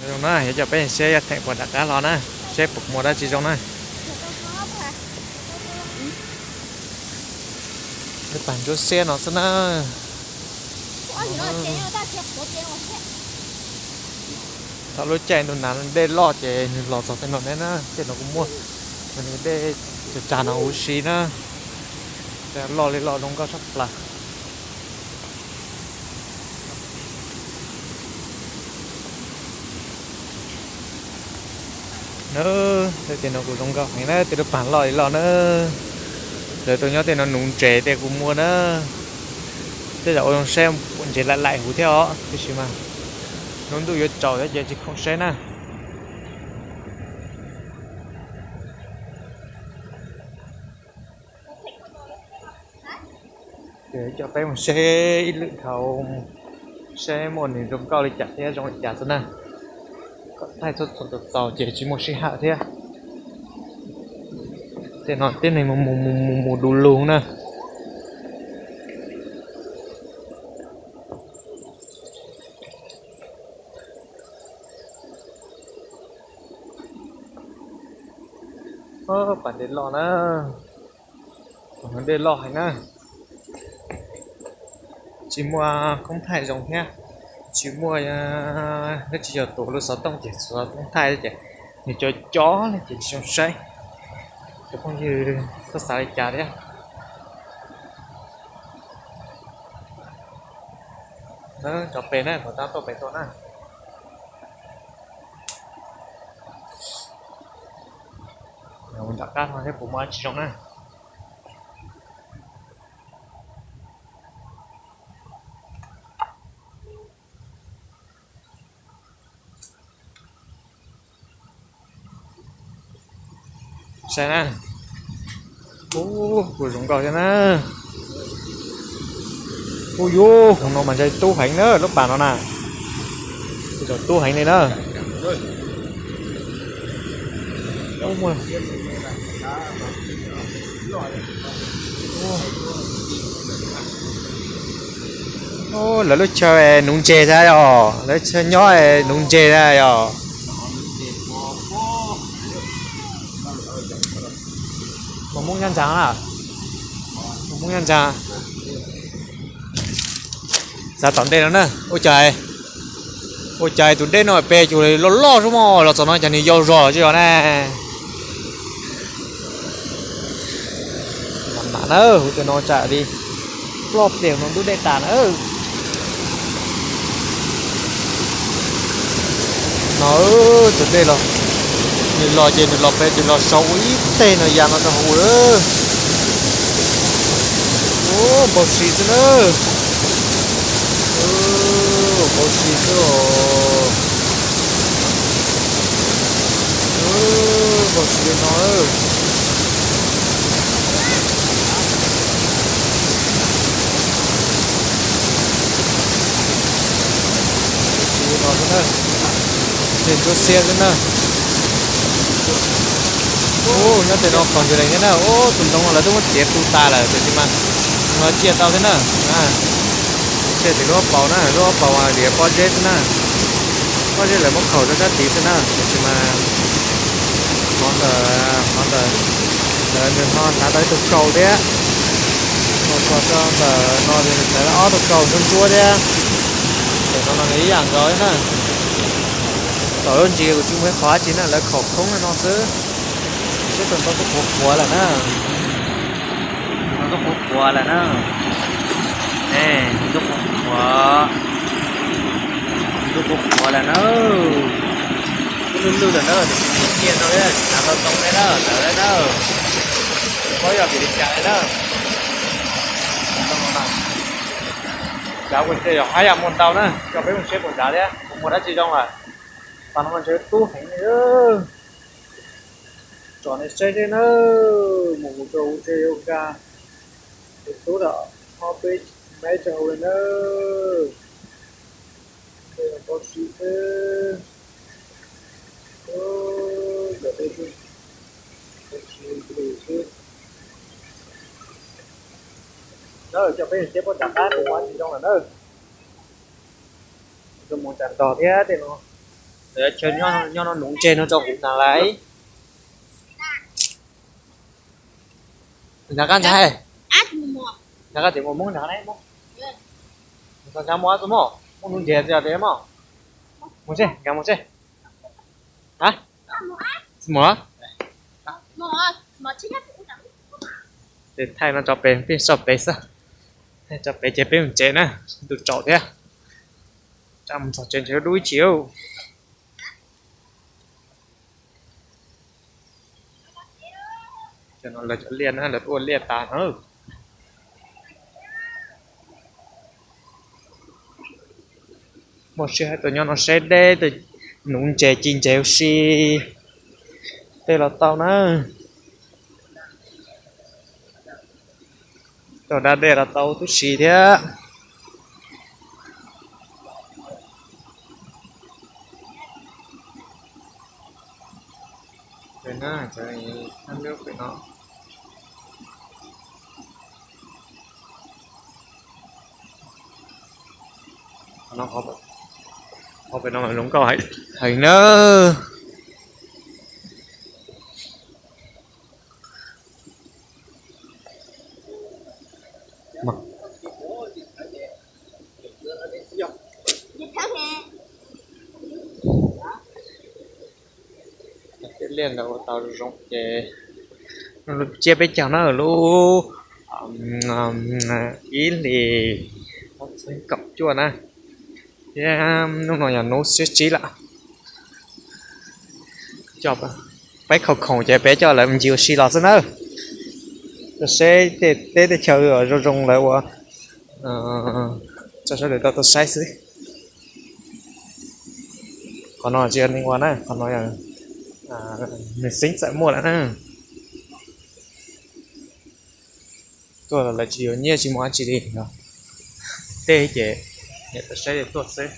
Zoo na, yuav coj peb saib yog theem puas nram qab los na, saib puas muaj dab tsi zoo na. Pag ntsuab xiab no xwb na. Thaum lub caij ntuj nas dej loj ces nws los txog tej no ne na, tej no kuj muaj, dej tsag tsag no huv si na, loj li loj zoo nkauj tshaj plaws. Na, tej no kuj zoo nkauj heev na, tej lub pag loj li loj na. Lawv tuaj nyob tej no nuv ntses tej kuj muaj na. Tej zaum ua zoo saib ntses laim laim huv thiab os, tiam sis mas lub ntuj yuav tsaus thiab ces tsis khoom saib na. Ces coj peb mus saib ib lwm dhau, saib muaj nws zoo nkauj li cas thiab zoo li cas xwb na. Kom thaij txhua txhua txaus txaus ces tsis muaj sij hawm thiab. Tej no tib neeg mus mus mus mus mus du lug na. Pas dej loj na, dej loj heev na. Tsis muaj koob thaij zoo thiab, tsis muaj dab tsi yog tuav lub xov tooj ces xov tooj thaij ces nws co co li ces tsis zoo saib. Cov phooj ywg txhob xav li cas thiab. Cov pem na, kom tab tuaj pem tuaj na. Nram qab no thiab puas muaj dab tsi zoo na. Saib na. Ub, kuj zoo nkauj thiab na. Ub yuv, hauv no mas ntshai tub heev na, lub pas no na. Tub heev li na. Lawv lub chaw nuv ntses na yog, lawv chaw nyob nuv ntses na yog. Mus Hmoob nyob ntsa na, mus Hmoob nyob ntsa. Txav tom ntej no na, ua cas, ua cas tus dej no pes cuag li loj loj xwb mog, los txog no cas nws yau zog tsis yog na. Mam mam na, ua cas no tsam li ploj plias no ntub dej tas na. No, tus dej los, nws los ces nws los pem, nws los saud ua ib teg no ya no rau hauv lawm. Ub, npau si xwb na. Npau si xwb os. Npau si li no. Npau si li no xwb na. Tej ntsuab xiab xwb na. Ub, nyob tej no qaug ntsis lees thiab na. Ub, tus ntoo no lawv twb muab txiav tu tas lawm tiam sis mas nws ho ciaj tau thiab na. Ciaj tim lub hauv paus na, lub hauv paus mas tias pob zeb xwb na. Pob zeb lawv muab khaum rau sab tid xwb na, tiam sis mas qhov ntawm, qhov ntawm ntawd nws ho hnav tau ib tug kaus thiab. Ho txog rau ntawm no nws hnav ob tug kaus ntsuab ntsuab thiab. Ntawm no no nws ib yam nkaus thiab na. Tom lub ntsis kuv tsis muaj ib qho dab tsi na, lawv khaum khoob li no xwb. Seb tus ntoo twb qhuav qhuav lawm na. Tus ntoo twb qhuav qhuav lawm na. Tus ntoo qhuav qhuav, tus ntoo qhuav qhuav lawm na. Twb lwj lwj lawm na, tiam sis nws ciaj tau thiab, hnav tau ntoo thiab na, tawm thiab na. Paub yog vim li cas li na. Nrad kuj tej yog hab yam muaj ntau na, coj peb mus saib puas nrad thiab puas muaj dab tsi zoo lawm. Pas no mas ntshe tub heev li. Tsom nej saib seb na, mus mus rau hauv ntshe yuav nkag tus tub lawm, ob peb mev rau hauv li na. Npau si xwb. Ntawm no xwb. Coj peb saib puas nram qab puas muaj dab tsi zoo lawm na. Mus tsam nrog thiab tej no. Lawv chaw nyob no nuv ntses no tso kuv ntag lauj. Nrog koj ntag, nrog koj txiv mus, Hmoob nrog Hmoob. Mus ob tug mog, Hmoob nuv ntses txiv os, mus seb, nkag mus seb. Ha, mus. Ces thaij no tso pem, peb soj pem xwb. Thaij tso pem ces peb mus tsev na, ntuj tsaus thiab. Rov mus txog tsev ntshe dub ib chim. Cov no lawv cov liaj na, lawv tuaj ua liaj tas na. Muaj siab hais tias nyob no saib deb, nuv ntses ci ntses ua si tej los tau na. Cov da dej los tau tib si thiab. Qhov pem no zoo nkauj heev nawb. Tej liaj ntawd ua tau zoo ces tsiab peb caug na, lub ib hlis ob txhiab kaum cuaj na. Thiab hnub no yog hnub xiab tsib lawm. Peb khoom khoom ces peb coj lawv mus ncig ua si los xwb na. Rau seb tej teb tej chaw zoo zoo lawv ua, tso sawv daws tau tuaj saib xwb. Qhov no tsis yog neeg ua na, qhov no yog nws xeeb txawm muaj lawm na. Tuaj los lawv tsis yuav nyiaj tsis muaj dab tsi li, tej ces niam tais saib li tuaj xwb.